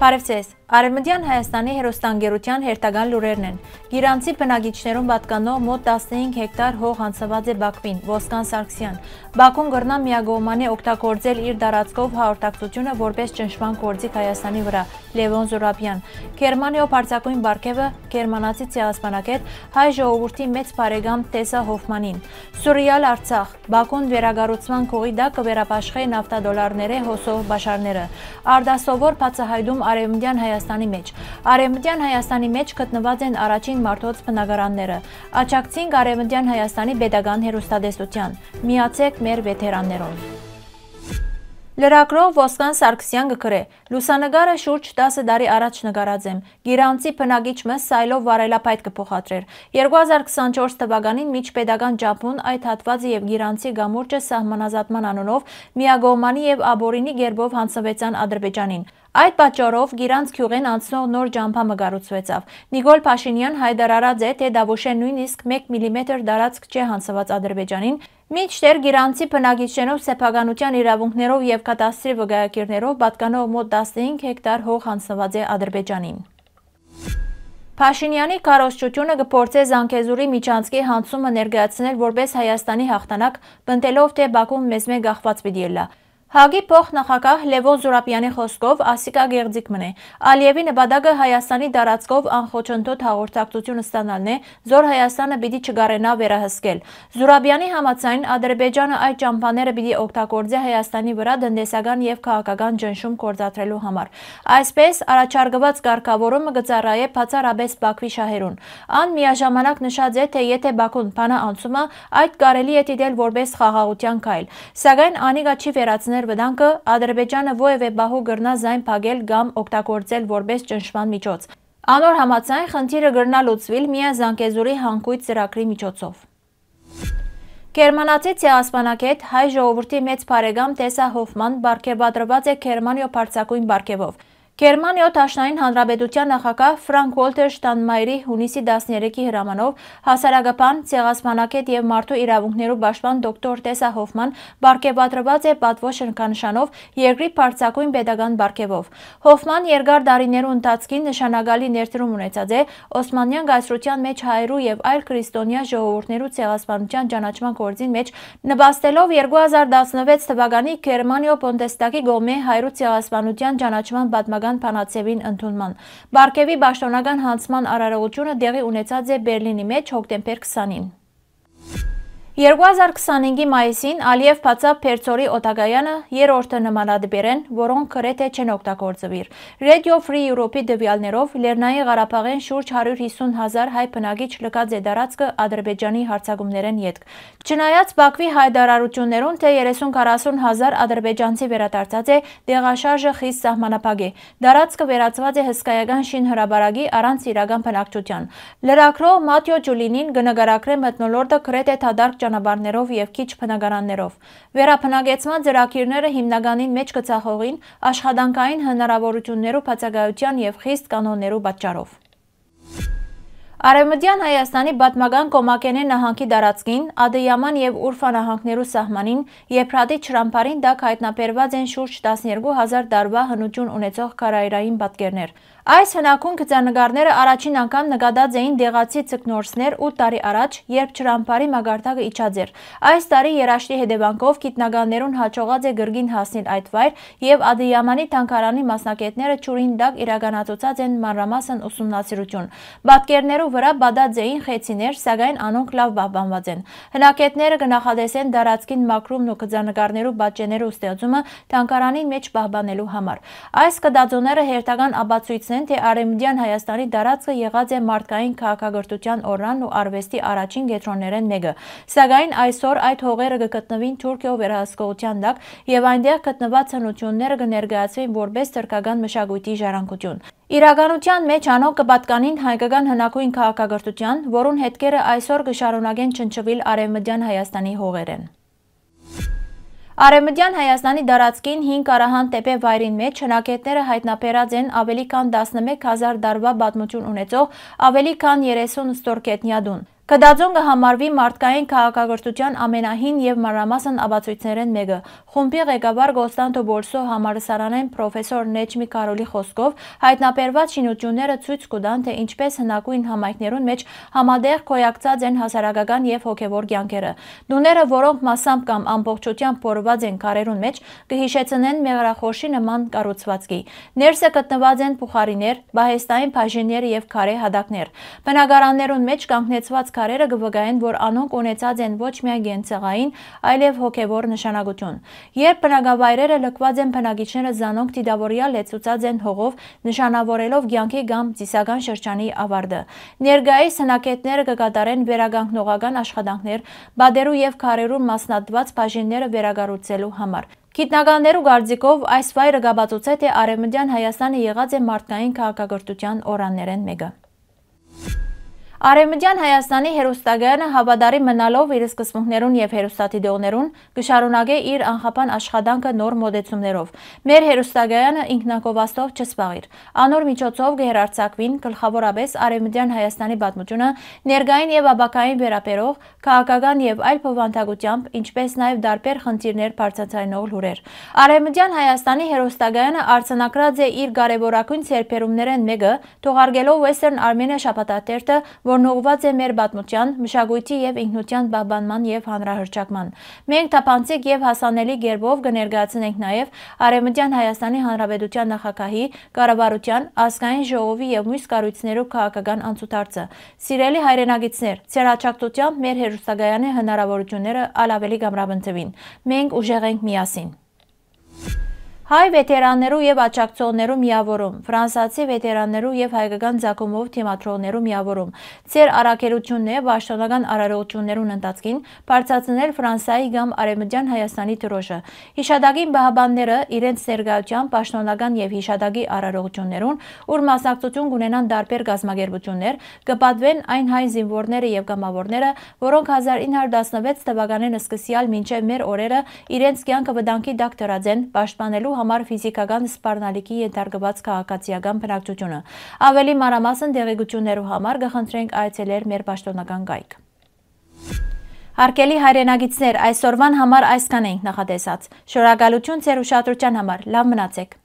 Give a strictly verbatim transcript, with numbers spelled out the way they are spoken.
Բարեւ ձեզ։ Արեւմտեան Հայաստանի հեռուստաընկերութեան հերթական լուրերն են։ Գիրանցի բնակիչներուն պատկանող մօտ տասնհինգ հեկտար հող յանձնուած է Բաքվին, Ոսկան Սարգսեան։ Բաքուն կրնայ միակողմանի օգտագործել իր տարածքով հաղորդակցութիւնը որպէս ճնշման գործիք Հայաստանի վրայ, Լեւոն Զուրաբեան։ Գերմանիոյ բարձրագոյն պարգեւը, գերմանացի ցեղասպանագէտ, հայ ժողովուրդի մեծ բարեկամ Տեսա Հոֆմանին։ Սուրրեալ Արցախ։ Բաքուն վերակառուցման կողի տակ կը վերաբաշխէ նավթադոլարներէ հոսող պաշարները։ Արտասովոր բացահայտում Արեւմտեան Հայաստանի մէջ։ Արեւմտեան Հայաստանի մէջ գտնուած են առաջին մարդոց բնակարանները։ Աջակցինք Արեւմտեան Հայաստանի պետական հեռուստատեսութեան։ Միացէք մեր վեթերաններուն։ Լրագրող Ոսկան Սարգսեան կը գրէ. «Լուսանկարը շուրջ տասը տարի առաջ նկարած եմ։ Գիրանցի բնակիչ մը սայլով վարելափայտ կը փոխադրէր։ Երկու հազար քսանչորս թվականին միջպետական ճամբուն այդ հատուածը եւ Գիրանցի կամուրջը սահմանազատման անունով միակողմանի եւ ապօրինի կերպով յանձնուեցան Ադրբեջանին։ Այդ պատճառով Գիրանց գիւղէն անցնող նոր ճամբայ մը կառուցուեցաւ։ Նիկոլ Փաշինեան յայտարարած է, թէ Դաւուշէն նոյնիսկ մէկ միլիմետր տարածք չէ յանձնուած Ադրբեջանին, մինչդեռ Գիրանցի բնակիչներուն սեփականութեան իրաւունքներով եւ կադաստրի վկայակիրներով պատկանող մօտ տասնհինգ հեկտար հող յանձնուած է Ադրբեջանին»։ Փաշինեանի քարոզչութիւնը կը փորձէ Զանգեզուրի միջանցքի յանցումը ներկայացնել որպէս Հայաստանի յաղթանակ, պնդելով թէ Բաքուն մեզմէ կախուած պիտի ըլլայ։ ՀԱԿ-ի փոխնախագահ Լեւոն Զուրաբեանի խօսքով, ասիկա գեղձիկ մըն է։ Ալիեւի նպատակը Հայաստանի տարածքով անխոչընդոտ հաղորդակցութիւն ստանալն է, զոր Հայաստանը պիտի չկարենայ վերահսկել։ Զուրաբեանի համաձայն, Ադրբեջանը այդ ճամբաները պիտի օգտագործէ Հայաստանի վրայ տնտեսական եւ քաղաքական ճնշում գործադրելու համար։ Այսպէս, առաջարկուած կարգաւորումը կը ծառայէ բացառապէս Բաքվի շահերուն։ Ան միաժամանակ նշած է, թէ եթէ Բաքուն բանա անցումը, այդ կարելի է դիտել որպէս խաղաղութեան քայլ։ Սակայն անիկա չի վերացներ վտանգը, Ադրբեջանը որեւէ պահու կրնայ զայն փակել կամ օգտագործել որպէս ճնշման միջոց։ Անոր համաձայն, խնդիրը կրնայ լուծուիլ միայն Զանգեզուրի հանգոյց ծրագրի միջոցով։ Գերմանացի ցեղասպանագէտ, հայ ժողովուրդի մեծ բարեկամ Տեսա Հոֆման պարգեւատրուած է Գերմանիոյ բարձրագոյն պարգեւով։ Գերմանիոյ Դաշնային Հանրապետութեան նախագահ Ֆրանկ Ուոլթեր Շտանմայերի յունիսի տասներեքի հրամանով հասարակաբան, ցեղասպանագէտ եւ մարդու իրաւունքներու պաշտպան դոկտոր Տեսա Հոֆման պարգեւատրուած է պատվո շնքանշանով երկրի բարձրագոյն պետական պարգեւով։ Հոֆման երկար տարիներու ընթացքին նշանակալի ներդրում ունեցած է Օսմանեան կայսրութեան մէջ հայերու եւ այլ քրիստոնեայ ժողովուրդներու ցեղասպանութեան ճանաչման գործին մէջ, նպաստելով երկու հազար տասնվեց թվականի Գերմանիոյ Պոնտեստակի կողմէ հայերու ցեղասպանութեան ճանաչման պատմական բանաձեւին ընդունման։ Պարգեւի պաշտօնական յանձնման արարողութիւնը տեղի ունեցած է Բերլինի մէջ հոկտեմբեր քսանին։ Երկու հազար քսանհինգի մայիսին Ալիեւ բացաւ Բերձորի օդակայանը երրորդը նմանատիպերէն, որոնք գրեթէ չեն օգտագործուիր։ Radio Free Europe-ի տուեալներով, Լեռնային Ղարաբաղէն շուրջ հարիւր յիսուն հազար հայ բնակիչ լքած է տարածքը Ադրբեջանի յարձակումներէն ետք։ Չնայած Բաքվի յայտարարութիւններուն, թէ երեսուն քառասուն հազար ադրբեջանցի վերադարձած է, տեղաշարժը խիստ սահմանափակ է։ Տարածքը վերածուած է հսկայական շին հրապարակի առանց իրական բնակչութեան։ Լրագրող Մաթիո Ջուլինին կը նկարագրէ մթնոլորտը գրեթէ դատարկ ճանապարհներով եւ քիչ բնակարաններով։ Վերաբնակեցման ծրագիրները հիմնականին մէջ կը ձախողին աշխատանքային հնարաւորութիւններու բացակայութեան եւ խիստ կանոններու պատճառով։ Արեւմտեան Հայաստանի պատմական Կոմակենէ նահանգի տարածքին, Ադըյաման եւ Ուրֆա նահանգներու սահմանին, Եփրատի ջրամբարին տակ յայտնաբերուած են շուրջ տասներկու հազար տարուայ հնութիւն ունեցող քարայրային պատկերներ։ Այս հնագոյն գծանկարները առաջին անգամ նկատած էին տեղացի ձկնորսներ ութ տարի առաջ, երբ ջրամբարի մակարդակը իջած էր։ Այս տարի երաշտի հետեւանքով գիտնականներուն յաջողած է կրկին հասնիլ այդ վայր, եւ Ադըյամանի թանգարանի մասնագէտները ջուրին տակ իրականացուցած են մանրամասն ուսումնասիրութիւն։ Պատկերներու վրայ պատած էին խեցիներ, սակայն անոնք լաւ պահպանուած են։ Հնագէտները կը նախատեսեն տարածքին մաքրումն ու գծանկարներու պատճեններու ստեղծումը թանգարանին մէջ պահպանելու համար։ Այս գտածոները հերթական ապացոյցն են, թէ Արեւմտեան Հայաստանի տարածքը եղած է մարդկային քաղաքակրթութեան օրրանն ու արուեստի առաջին կեդրոններէն մէկը։ Սակայն այսօր այդ հողերը կը գտնուին Թուրքիոյ վերահսկողութեան տակ, եւ այնտեղ գտնուած հնութիւնները կը ներկայացուին որպէս թրքական մշակոյթի ժառանգութիւն։ Իրականութեան մէջ անոնք կը պատկանին հայկական հնագոյն քաղաքակրթութեան, որուն հետքերը այսօր կը շարունակեն չնչուիլ Արեւմտեան Հայաստանի հողերէն։ Արեւմտեան Հայաստանի տարածքին Հին Կարահան թեփէ վայրին մէջ հնագէտները յայտնաբերած են աւելի քան տասնմէկ հազար տարուայ պատմութիւն ունեցող աւելի քան երեսուն ստորգետնյա տուն։ Գտածուն կը համարուի մարդկային քաղաքակրթութեան ամենահին եւ մանրամասն ապացոյցներէն մէկը։ Խումբի ղեկավար Կոստանտո Պոլսոյ համալսարանէն պրոֆեսոր Նեչմի Կարոլի խօսքով, յայտնաբերուած շինութիւնները ցոյց կու տան, թէ ինչպէս հնագոյն համայնքներուն մէջ համատեղ գոյակցած են հասարակական եւ հոգեւոր կեանքերը։ Տուները, որոնք մասամբ կամ ամբողջութեամբ պոռուած են քարերուն մէջ, կը յիշեցնեն մեղրախորշի նման կառուցուածքի։ Ներսը գտնուած են փուխարիներ, պահեստային բաժիններ եւ քարէ յատակներ։ Բնակարաններուն մէջ կանգնեցուած քարերը կը վկայեն, որ անոնք ունեցած են ոչ միայն կենցաղային, այլեւ հոգեւոր նշանակութիւն։ Երբ բնակավայրերը լքուած են բնակիչները, զանոնք դիտաւորեալ լեցուցած են հողով, նշանաւորելով կեանքի կամ ծիսական շրջանի ավարտը։ Ներկայիս հնագետները կը կատարեն վերականգնողական աշխատանքներ՝ պատերու եւ քարերուն մասնատուած բաժինները վերակառուցելու համար։ Գիտնականներու կարծիքով, այս վայրը կ'ապացուցէ, թէ Արեւմտեան Հայաստանը եղած է մարդկային քաղաքակրթութեան օրաններէն մէկը։ Արեւմտեան Հայաստանի հեռուստակայանը, հաւատարիմ մնալով իր սկզբունքներուն եւ հեռուստադիտողներուն, կը շարունակէ իր անխափան աշխատանքը նոր մօտեցումներով։ Մեր հեռուստակայանը ինքնակովաստով չսպաղիր։ Անոր միջոցով կը հեռարձակուին գլխաւորապէս Արեւմտեան Հայաստանի պատմութիւնը, ներկային եւ ապագային վերաբերող քաղաքական եւ այլ բովանդակութեամբ, ինչպէս նաեւ տարբեր խնդիրներ բարձրաձայնող լուրեր։ Արեւմտեան Հայաստանի հեռուստակայանը արձանագրած է իր կարեւորագոյն ձեռքբերումներէն մէկը՝ թողարկելով Western Armenia շաբաթաթերթը, որն ուղղուած է մեր պատմութեան, մշակոյթի եւ ինքնութեան պահպանման եւ հանրահռչակման։ Մենք թափանցիկ եւ հասանելի կերպով կը ներկայացնենք նաեւ Արեւմտեան Հայաստանի Հանրապետութեան նախագահի, կառավարութեան, ազգային ժողովի եւ միւս կառոյցներու քաղաքական անցուդարձը։ Սիրելի հայրենակիցներ, ձեր աջակցութեամբ մեր հեռուստակայանի հնարաւորութիւնները ալ աւելի կ'ամրապնդուին։ Մենք ուժեղ ենք միասին։ Հայ վեթերաններու եւ աջակցողներու միաւորում, ֆրանսացի վեթերաններու եւ հայկական ծագումով դիմադրողներու միաւորում։ Ձեր առաքելութիւնն է պաշտօնական արարողութիւններուն ընթացքին բարձրացնել Ֆրանսայի կամ Արեւմտեան Հայաստանի դրոշը։ Յիշատակին պահապանները իրենց ներկայութեամբ պաշտօնական եւ յիշատակի արարողութիւններուն, ուր մասնակցութիւն կ'ունենան տարբեր կազմակերպութիւններ, կը պատուեն այն հայ զինուորները եւ կամաւորները, որոնք հազար ինը հարիւր տասնվեց թվականէն սկսեալ մինչեւ մեր օրերը իրենց կեանքը վտանգի տակ դրած են՝ պաշտպանելու համար ֆիզիքական սպառնալիքի ենթարկուած քաղաքացիական բնակչութիւնը։ Աւելի մանրամասն տեղեկութիւններու համար կը խնդրենք այցելել մեր պաշտօնական կայք։ Հարգելի հայրենակիցներ, այսօրուան համար այսքան էինք նախատեսած։ Շնորհակալութիւն ձեր ուշադրութեան համար։ Լաւ մնացէք։